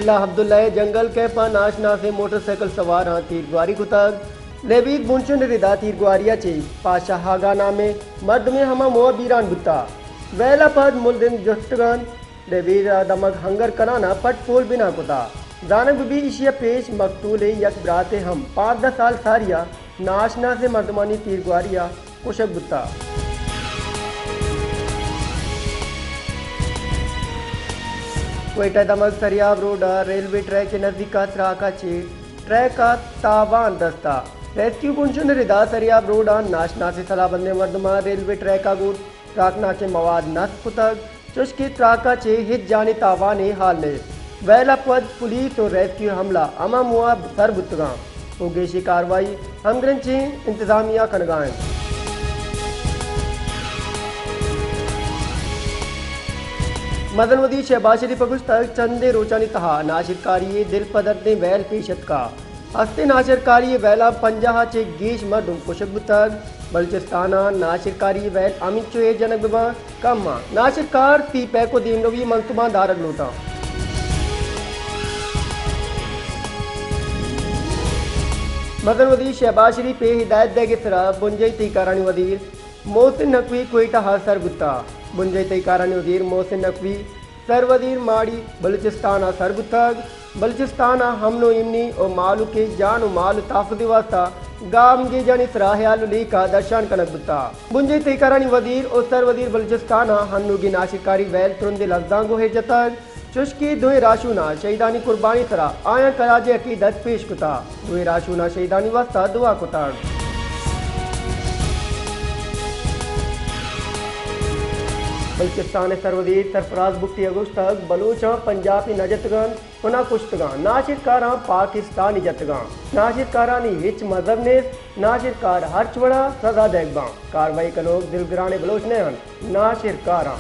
ضلع عبداللہ ءِ جنگل کیمپ ءَ ناشناسیں موٹر سائیکل سواراں تیرگواری کتگ۔ لیویز بونچن ءِ ردا تیرگواری ءَ چہ پاشا ہاگا نامیں مردمے ہما موہ ءَ بیران بوتگ۔ ویل ءَ پد ملزم جتگ اَنت۔ لیویز ءَ دمگ ہنگر کنان ءَ پٹ پول بنا کتگ۔ زانگ بہ بیت ایشی ءَ پیش مقتول ءِ یک براتے ہم پانزدہ سال ساری ءَ ناشناسیں مردمانی تیرگواری ءَ کشگ بوتگ۔ کوئٹہ دمگ سریاب روڈ ءَ ریلوے ٹریک ءِ نزیک ءَ تراک ءَ چہ ٹریک ءَ تاوان رستہ۔ ریسکیو بونچن ءِ ردا سریاب روڈ ءَ ناشناسیں سلاہ بندیں مردماں ریلوے ٹریک ءَ گوں تراکناکیں مواد نصب کتگ، چوشکہ تراک ءَ چہ ہچ جانی تاوانے حال نیست۔ ویل ءَ پد پولیس ءُ ریسکیو عملہ ہما موہ ءَ سر بوتگاں ءُ گیشیں کاروائی ہمگرنچیں انتظامیہ کنگا اِنت۔ مزن وزیر شہباز شریف ءَ گوشتگ، چندیں روچانی تہا ناشرکاری ءِ دل پہ دردیں ویل پیش اتکا۔ ہستیں ناشرکاری ءِ ویلاں پنجاہ ءَ چہ گیش مردم کشگ بوتگ۔ بلوچستان ءَ ناشرکاری ءِ ویل ہمینچو ایر جنگ بہ باں، کم آں۔ ناشرکار سی پیک ءُ دیمروی منصوباں دارگ لوٹاں۔ مزن وزیر شہباز شریف ءِ ہدایت دیگ ءِ سرا بنجاہی تہی کارانی وزیر محسن نقوی کوئٹہ ءَ سر بوتگ۔ بنجاہی تہی کارانی وزیر محسن نقوی سر وزیر ماڑی بلوچستان ءَ سر بوتگ۔ بلوچستان ءَ امن ءُ ایمنی ءُ مہلوک ءِ جان ءُ مال ءِ تحفظ ءِ واستہ گامگیجانی سرا ہیال ءُ لیکہ درشان کنگ بوتگ۔ بنجاہی تہی کارانی وزیر ءُ سر وزیر بلوچستان ءَ ہنوگیں ناشرکاری ویل ترندیں لفظاں گوں ایر جتگ، چوشکہ دوئیں راہشوناں شہیدانی قربانی ءِ سرا آیاں خراج عقیدت پیش کتگ۔ دوئیں راہشوناں شہیدانی واستہ دعا کتگ۔ بلوچستان ءِ سر وزیر سرفراز بگٹی ءَ گوشتگ، بلوچاں پنجاپی نہ جتگ اَنت ءُ نہ کشتگ اَنت، ناشرکاراں پاکستانی جتگ اَنت۔ ناشرکارانی ہچ مذہب نیست، ناشرکار ہرچ وڑا سزا دئیگ باں۔ کاروائی کنوک دلگرانیں بلوچ نہ اَنت، ناشرکاراں۔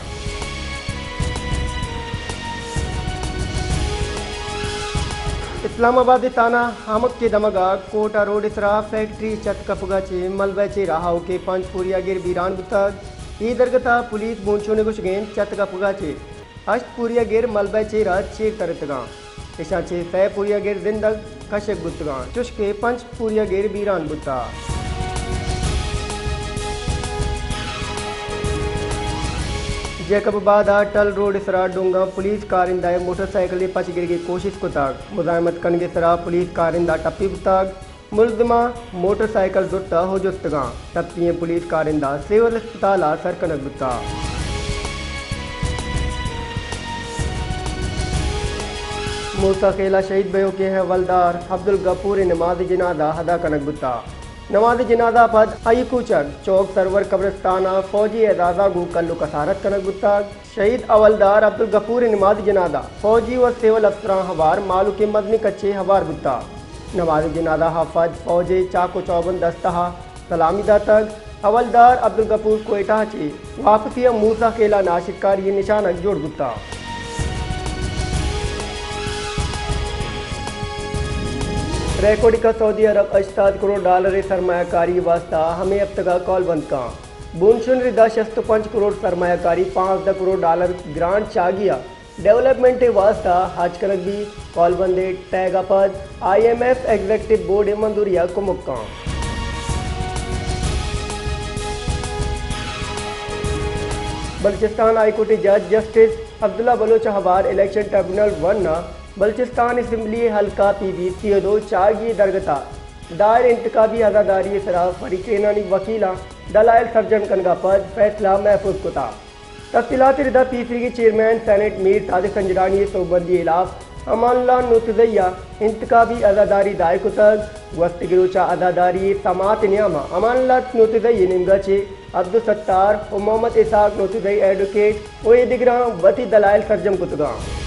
اسلام آباد ءِ تھانہ ہمک ءِ دمگ ءَ کوئٹہ روڈ ءِ سرا فیکٹری ءِ چھت کپگ ءَ چہ ملبہ ءِ چیر ءَ آؤکیں پنچ پوریاگر بیران بوتگ۔ اے درگت ءَ پولیس بونچون ءِ گوشگ اِنت، چھت کپگ ءَ چہ ہشت پوریاگر ملبہ ءِ چیر ءَ چیر ترتگ اَنت۔ اشاں چہ سئے پوریاگر زندگ کشگ بوتگ اَنت، چوشکہ پنچ پوریاگر بیران بوتگ۔ جیکب آباد ءَ ٹل روڈ ءِ سرا ڈونگاں پولیس کارندہ ءِ موٹر سائیکل ءِ پچ گرگ ءِ کوشست کتگ۔ مزاحمت کنگ ءِ سرا پولیس کارندہ ٹپی بوتگ۔ ملزماں موٹر سائیکل زرتہ ءُ جتگاں۔ ٹپی ئیں پولیس کارندہ سول اسپتال ءَ سر کنگ بوتہ۔ موسی خیل ءَ شہید بئیوکیں حوالدار عبدالغفور ءِ نماز جنازہ ادا کنگ بوتہ۔ نماز جنازہ ءَ پد آئی کوچگ چوک سرور قبرستان ءَ فوجی اعزاز ءَ گوں کل ءُ کسارت کنگ بوتگ۔ شہید حوالدار عبدالغفور ءِ نماز جنازہ فوجی ءُ سول افسراں ہوار مہلوک ءِ مزنیں کچے ہوار بوتہ۔ نماز جنازہ ءَ پد فوج ءِ چاک ءُ چوبند دستہ ءَ سلامی داتگ۔ حوالدار عبدالغفور کوئٹہ ءَ چہ واپسی ءَ موسی خیل ءَ ناشرکاری ءِ نشانگ جوڑ بوتہ۔ ریکوڈیکا سعودی عرب ہشتاد کروڑ ڈالر ءِ سرمایہ کاری ءِ واستہ ہمے ہفتگ ءَ کول بند کن۔ بونشون ءِ ردا شست ءُ پنچ کروڑ سرمایہ کاری، پانزدہ کروڑ ڈالر گرانٹ چاگی ءَ ڈیولپمنٹ ءِ واستہ ہرچ کنگ بیت۔ کول بند ءِ ٹیگ ءَ پد I M F executive board ءِ منظوری ءَ کمک کن۔ بلوچستان ہائی کورٹ ءِ جج جسٹس عبداللہ بلوچ ءَ ہوار الیکشن ٹربیونل ون ءَ بلوچستان اسمبلی حلقہ پی بی سی ءُ دو چاگی ءِ درگت ءَ دائر انتخابی عزاداری ءِ سرا فریقینانی وکیلاں دلائل سرجم کنگ ءَ پد فیصلہ محفوظ کتہ۔ تفصیلات ءِ ردا پیسریگیں چیئرمین سینیٹ میر صادق سنجرانی ءِ سوبمندی ءِ ہلاپ امان اللہ نوتزئی ءَ انتخابی عزاداری دائر کتگ۔ گوستگیں روچ ءَ عزاداری ءِ سماعت ءِ نیام ءَ امان اللہ نوتزئی ءِ نیمگ ءَ چہ عبدالستار ءُ محمد اسحاق نوتزئی ایڈوکیٹ ءُ اے دگراں وتی دلائل سرجم کتگ اَنت۔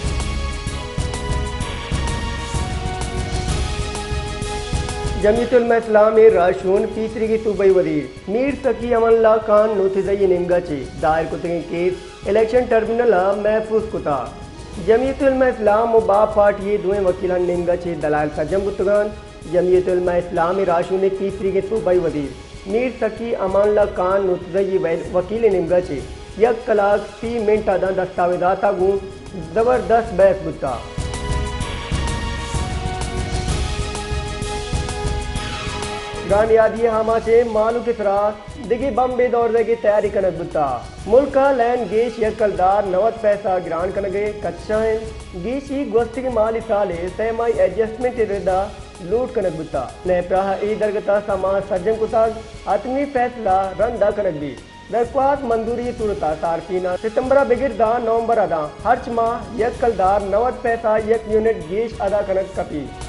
جمعیت علماء اسلام ءِ راہشون پیسریگیں صوبائی وزیر میر سخی امان اللہ خان نوتزئی ءِ نیمگ ءَ چہ دائر کتگیں کیس الیکشن ٹربیونل ءَ محفوظ کتگ۔ جمعیت علماء اسلام ءُ باپ پارٹی ءِ دوئیں وکیلانی نیمگ ءَ چہ دلائل سرجم بوتگ اَنت۔ جمعیت علماء اسلام ءِ راہشون ءِ پیسریگیں صوبائی وزیر میر سخی امان اللہ خان نوتزئی ءِ ویل-، وکیل ءِ نیمگ ءَ چہ یک کلاک سی منٹ ءَ داں دستاویزات ءَ گوں زبردست بحث بوتگ۔ گران نیادی ءِ آماچیں مھلوک ءِ سرا دگہ بمبے دور دئیگ ءِ تیاری کنگ بوتگ۔ ملک ءَ لین گیش یک کلدار نود پیسہ گران کنگ ءِ کچ ءَ انت۔ گیشی گوستگیں مالی سال ءِ سہ ماھی ایڈجسٹمنٹ ءِ رد ءَ لوٹ کنگ بوتگ۔ نئے پراہ ءَ اے درگت ءَ سما سرجم کتگ، حتمی فیصلہ رند ءَ کنگ بیت۔ درخواست منظوری ءِ صورت ءَ صارفین ءَ ستمبر ءَ بگر داں نومبر ءَ داں ہرچ ماہ یک کلدار نود پیسہ یک یونٹ گیش ادا کنگ کپیت۔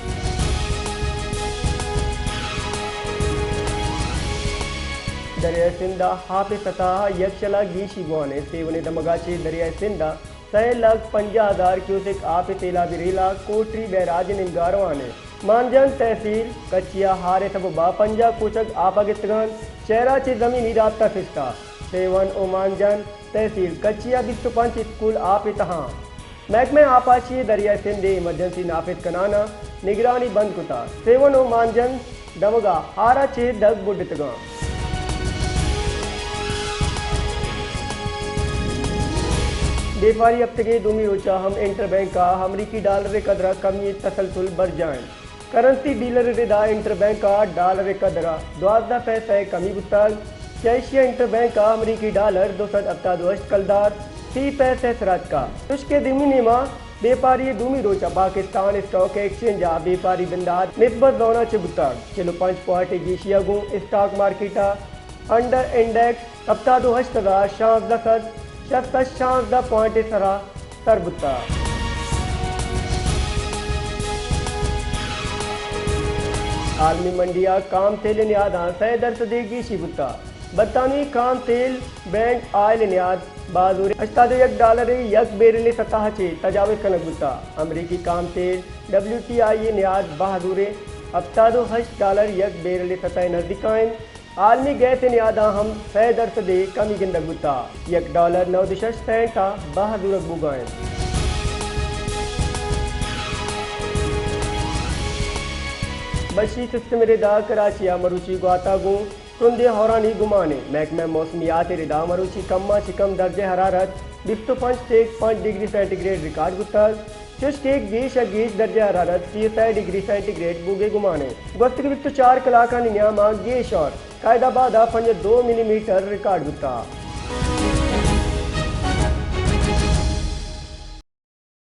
دریائے سندھ ءَ آپ ءِ سطح ءَ یکشل ءَ گیشی گون انت۔ سیون ءِ دمگ ءَ چہ دریائے سندھ ءَ سئے لکھ پنجاہ ہزار کیوسک آپ ءِ سیلابی ریلا کوٹری بیراج ءِ نیمگ ءَ روان انت۔ مانجن تحصیل کچی ءَ ہار ءِ سبب ءَ پنجاہ کوچگ آپ ءَ گپتگ انت۔ شہر ءَ چہ زمینی رابطہ سستگ۔ سیون ءُ مانجن تحصیل کچی ءَ بیست ءُ پنچ اسکول آپ ءِ تہا انت۔ محکمہ آبپاشی ءَ دریائے سندھ ءِ ایمرجنسی نافذ کنان ءَ نگرانی بند کتگ۔ سیون ءُ مانجن دمگ ءَ ہار ءَ چہ دگ بڈتگ انت۔ بیپاری ہپتگ ءِ دومی روچ ءَ ہم انٹر بینک ءَ امریکی ڈالر ءِ قدر ءَ کمی ءِ تسلسل برجاہ انت۔ کرنسی ڈیلر ءِ رد ءَ انٹر بینک ءَ ڈالر ءِ قدر ءَ دوازدہ پیسہ ءِ کمی بوتگ۔ چہ ایشی ءَ انٹر بینک ءَ امریکی ڈالر دو سد ہپتاد ءُ ہشت کلدار سی پیسہ ءِ سرا اتکگ۔ چوشکہ دیمی نیمگ ءَ بیپاری ءِ دومی روچ ءَ پاکستان اسٹاک ایکسچینج ءَ بیپاری بندات نسبت زون ءَ چہ بوتگ۔ چل ءُ پنچ پوائنٹ ءِ گیشی ءَ گوں اسٹاک مارکیٹ ءَ انڈر انڈیکس ہپتاد ءُ ہشت ہزار شانزدہ سد شست ءُ شانزدہ پوائنٹ ءِ سرا سر بوتگ۔ عالمی منڈی ءَ کام تیل ءِ نیاداں سئے درسد ءِ گیشی بوتگ۔ برطانوی کام تیل برنٹ آئل ءِ نیاد بہا زوریں ہشتاد ءُ یک ڈالر ءِ یک بیرل ءِ سطح ءَ چہ تجاوز کنگ بوتگ۔ امریکی کام تیل ڈبلیو ٹی آئی ءِ نیاد بہا زوریں ہپتاد ءُ ہشت ڈالر یک بیرل ءِ سطح ءِ نزیک ءَ انت۔ عالمی گیس ءِ نیاداں ہم سئے درسد ءِ کمی گندگ بوتگ، یک ڈالر نود ءُ شش سینٹ ءَ بہا زورگ بوگ ءَ انت۔ بشی سسٹم ءِ رد ءَ کراچی ءَ مروچی گوات ءَ گوں ترندیں ہورانی گمان انت۔ محکمہ موسمیات ءِ رد ءَ مروچی کم ءَ چہ کم درجہ حرارت بیست ءُ پنچ ٹیک پنچ ڈگری سینٹی گریڈ ریکارڈ بوتگ۔ چوشکہ گیش ءَ گیش درجہ حرارت سی ءُ سئے ڈگری سینٹی گریڈ بوگ ءِ گمان انت۔ گوستگیں بیست ءُ چار کلاکانی نیام ءَ گیش اور قائد آباد ءَ پنجاہ ءُ دو ملی میٹر ریکارڈ بوتگ۔